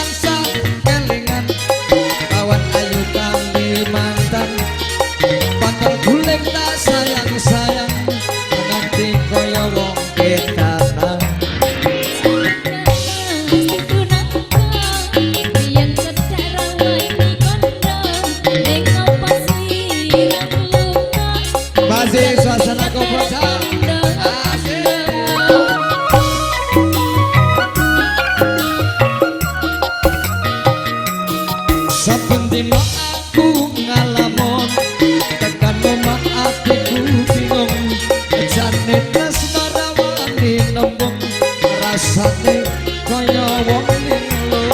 tansah kelingan kawan ayu Kalimantan bakal guling tak sayang-sayang nganti kaya wong ketanan. Masih suasana koplo. Saben dina aku ngalamun tekan omah atiku bingung jane tresno ra wani nembung rasane kaya wong linglung.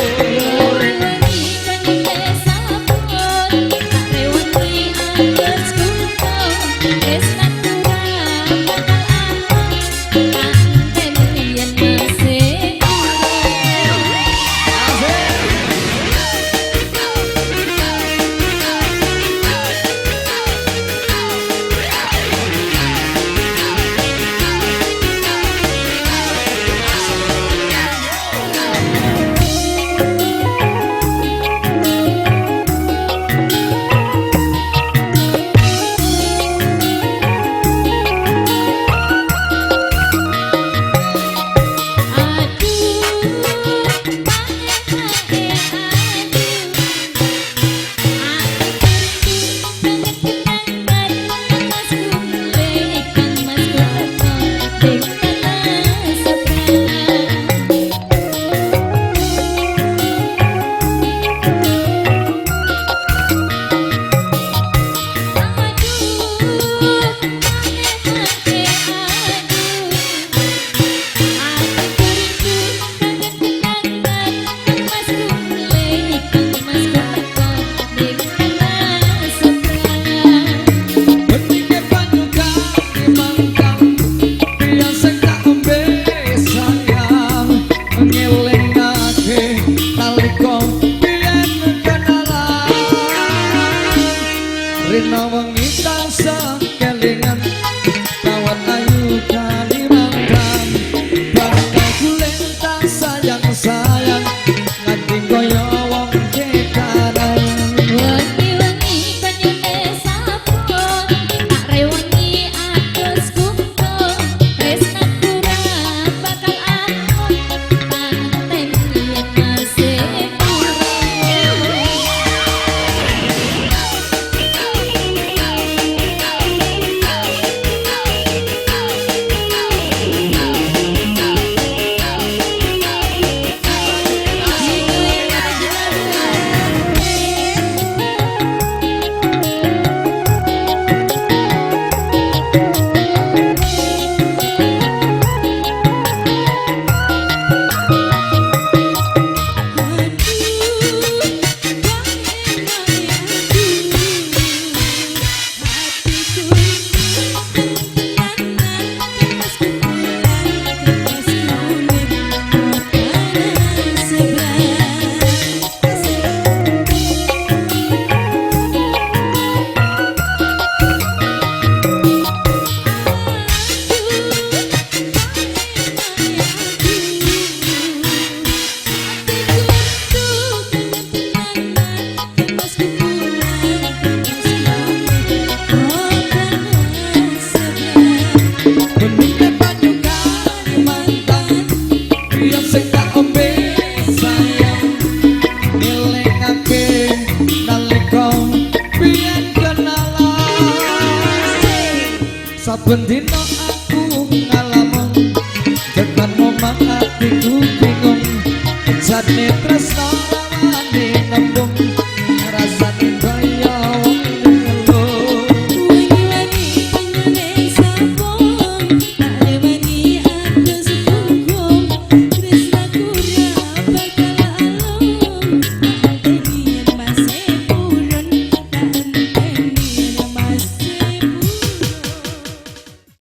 Rina wengi tansah kelingan kawan ayu Kalimantan bakal guling tak sayang-sayang nganti kaya wong kekaran. Wengi-wengi banyune sabun tak rewangi adus kumpul tresnaku ra bakal anut paten yen masih urip. Saben dina aku ngalamun tekan omah atiku bingung jane tresno.